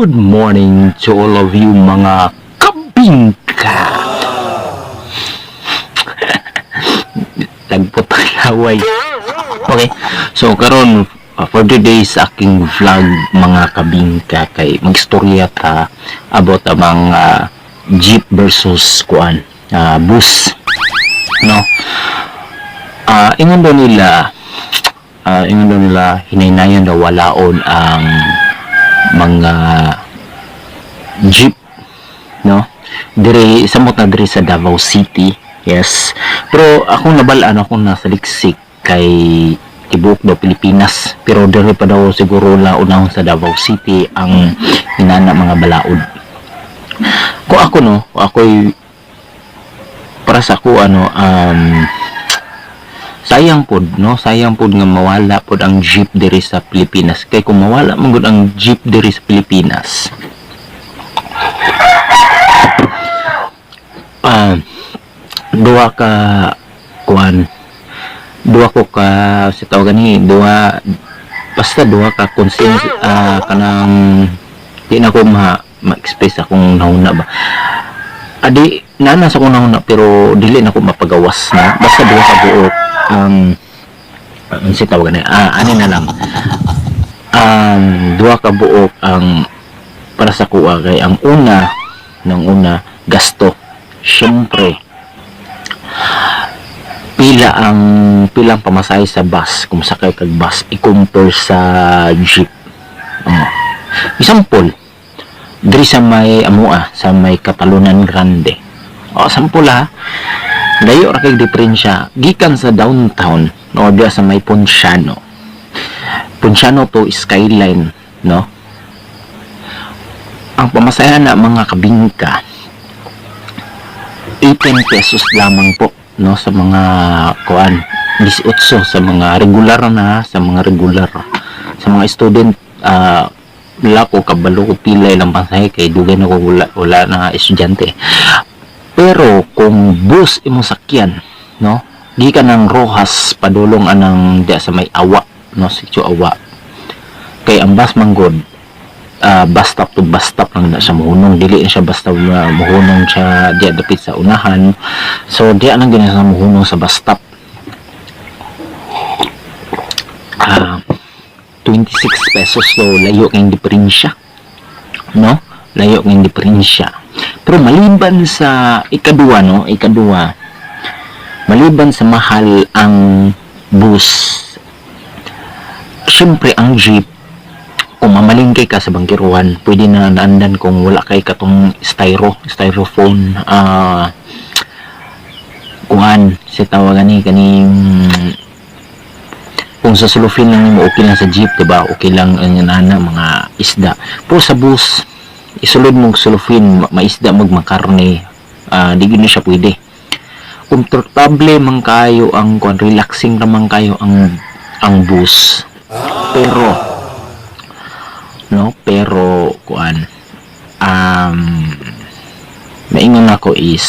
Good morning to all of you, mga kabingka. Lagpot ang laway. Okay, so karon for today's aking vlog, mga kabingka, kay magstorya ta about amang jeep versus kuan, bus, no? Ingon daw nila hinaynayan daw walaon ang mga jeep, no, dire samot na dire sa Davao City. Yes, pero akong nabal-an, akong nasaliksik kay tibuok daw Pilipinas, pero dire pa daw siguro launahon sa Davao City ang inana mga balaod. Kung ako, no, kung ako'y para sa ako, ano, sayang pod, no, sayang pod nga mawala pod ang jeep diri sa Pilipinas, kay kung mawala man gud ang jeep diri sa Pilipinas, duha ka kuan, duha ko ka sa tawag gani, duha, basta duha ka conscience, kanang di na ko ma-express akong nahuna ba, adi naa sa akong nahuna, pero dili na ko mapagawas na. Basta duha ka buok ang si tawag gani, ani na lang, duha ka buok ang para sa kuha, kay ang una ng una, gasto. Syempre, pila ang pilang pamasahe sa bus kung sakay kag bus i-compare sa jeep? Oh. Example, diri sa may amua, sa may Catalunan Grande. Oh, sample ha, layo ra kay diferensya gikan sa downtown, no, diya sa may Ponciano, Ponciano to Skyline, no? Ang pamasahe na, mga kabingka, 18 pesos lamang po, no, sa mga kuan, 18 sa mga regular na, sa mga regular. Sa mga student, wala ko kabalo ko pila ilang pasahe kay dugay na ko wala na estudyante. Pero kung bus imong sakyan, no, gikan ng Rojas padulong anang diya sa may Awa, no, Sitio Awa, kay ang bus manggod, bus stop to bus stop lang na siya muhunong. Dili na siya basta muhunong siya diya dapit sa unahan. So diya lang gina siya muhunong sa bus stop. 26 pesos. So layo kayong diferensya, no? Layo kayong diferensya. Pero maliban sa ikaduha, no, ikaduha, maliban sa mahal ang bus, syempre ang jeep, kung mamalingkay ka sa bangkiruan, pwede na naandan kung wala kay katong styrofoam, kuan si tawagan ni kaning kung sa sulufin lang mo, okay lang sa jeep, diba? Okay lang ang nana mga isda. Pero sa bus, isulod mong sulufin, maisda mag makarne, di gyud na siya pwede. Komportable man kayo ang kuan, relaxing ra man kayo ang bus, pero no, pero kuan, maingon ako is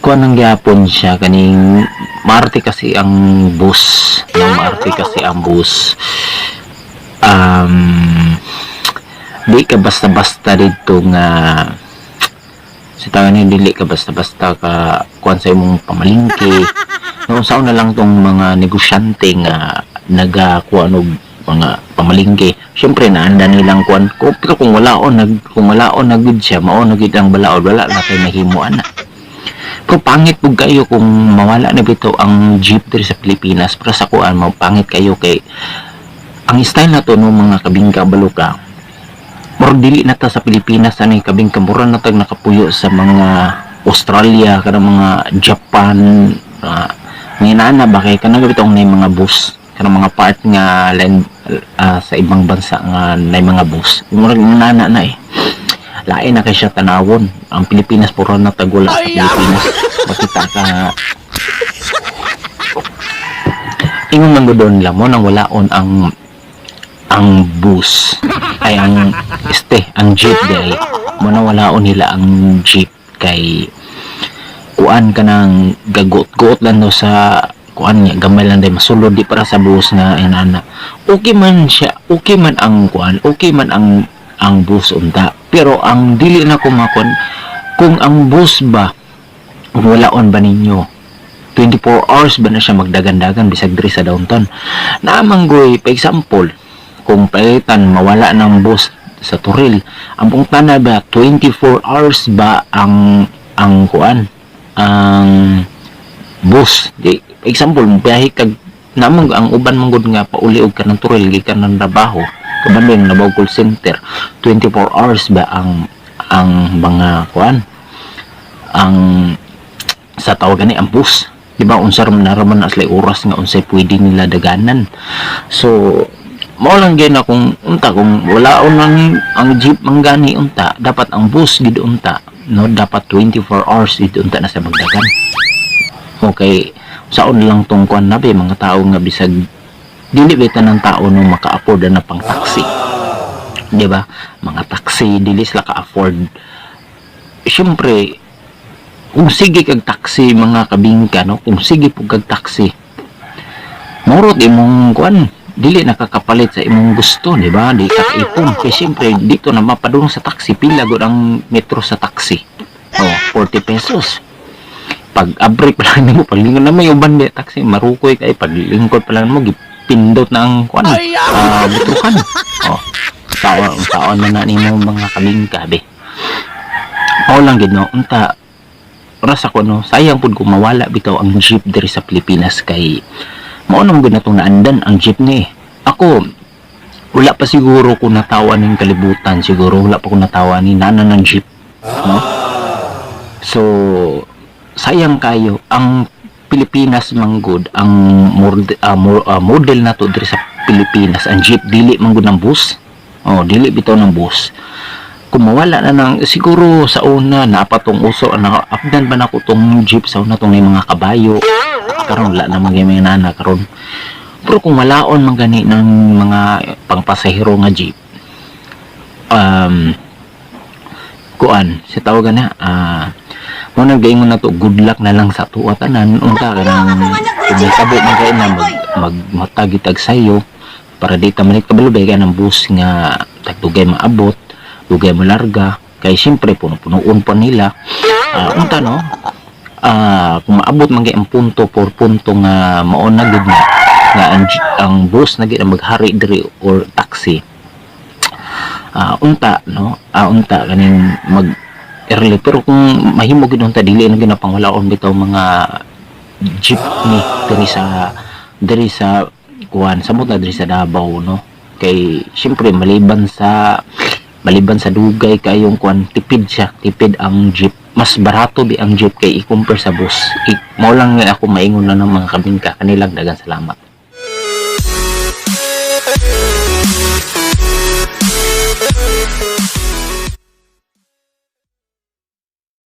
kuan ang gyapon siya, kaning maarte kasi ang bus, no? Maarte kasi ang bus. Di ka basta-basta dito nga sa tawag ni, dili ka basta-basta ka kuan sa imong pamalingke, no? Sao na lang tong mga negosyante nga nagakuan og mga pamalingke, syempre naanda nilang kuan ko. Pero kung wala on na gud siya, mao na gid ang balaod, wala na kay mahimo ana. Pero pangit pud kayo kung mawala na bitaw ang jeep diri sa Pilipinas. Pero sa kuan, mapangit kayo kay ang style na to, no, mga kabingka, baluka, murag dili na ta sa Pilipinas ani, kabingka. Mura na tag nakapuyo sa mga Australia, kanang mga Japan, ngayon na ba, kay kanang bitong na mga bus, kanang mga part nga land, sa ibang bansa nga na mga bus, murag nana na eh, lain na kay siya tanawon. Ang Pilipinas, puro na tagula sa Pilipinas makita ka. Ingon man doon lang mo nang walaon ang bus, ay ang este, ang jeep day mo na walaon nila ang jeep kay kuan ka nang gagot-got lang daw sa kuan niya, gamay lang day masulod, di para sa bus nga inana okay man siya. Okay man ang kuan, okay man ang bus unta, pero ang dili na ko makuan kung ang bus ba, walaon ba ninyo, 24 hours ba na siya magdagan-dagan bisag diri sa downtown naamanggoy? Pa example, kung palitan mawala ng bus sa Toril, ang pungtana ba, 24 hours ba ang kuan, ang bus? Di example, biyahe kag namang ang uban man gud nga pauli og kanang Toril gikan ng trabaho, kabalo yung Davao call center, 24 hours ba ang mga kuan, ang sa tawag gani, ang bus, di ba? Unsa ra man na raman na sila oras nga unsay pwede nila daganan. So mao lang gyud na kung unta, kung wala ang jeep man gani unta, dapat ang bus gid unta, no, dapat 24 hours gid unta na sa magdagan. Okay, saon lang tong kuan na be, mga tao nga bisag dili ba ng tao no maka-afford na pang taxi, di ba? Mga taxi, dili sila ka-afford. Syempre, kung sige kag taxi, mga kabingka, no, kung sige pug kag taxi, murot imong kuan, dili nakakapalit sa imong gusto, di ba? Di ka kaipon kay syempre dito na mapadung sa taxi, pila gud ang metro sa taxi? Oh, 40 pesos. Pag abrik pa lang nimo, paglingkod na may uban di taxi, marukoy kay paglingkod pa lang mo, gipindot na ang kuan, metruhan. Oh, taon taon na na nimo, mga kabingka be. Mao lang gid, no, unta ras ako, no, sayang pud kung mawala bitaw ang jeep diri sa Pilipinas kay mao nang gud natong naandan ang jeepney. Ako, wala pa siguro ko natawa ning kalibutan, siguro wala pa ko natawa ni nana ng jeep, no? So sayang kayo ang Pilipinas manggod ang model nato diri sa Pilipinas, ang jeep, dili manggod ng bus. Oh, dili bitaw ng bus. Kung mawala na ng siguro sa una naa pa tong uso na updan ba nako tong jeep sa una, tong may mga kabayo. Karon wala na mga mga nana karon, pero kung walaon man gani ng mga pangpasahero nga jeep, kuan si tawagan na, mo nang gaingon na to, good luck na lang sa tuwa tanan unta kanang kung may tabo man kay na mag magmatagitag sayo para di ta manit kabalo kay ng bus nga tagdugay maabot, dugay mo larga, kay siyempre puno-punoon pa nila. Unta, no, kung maabot man kay ang punto por punto nga mao na gud na nga ang bus na gid ang maghari diri or taxi, unta, no, unta kaning mag early. Pero kung mahimo gid unta, dili na gid na pangwalaon bitaw mga jeepney diri sa kuan, samot na diri sa Davao, no, kay syempre maliban sa dugay kayong kuan, tipid siya, tipid ang jeep, mas barato bi ang jeep kay i-compare sa bus. Mao lang nga ako maingon na ng mga kabingka kanilang. Daghang salamat.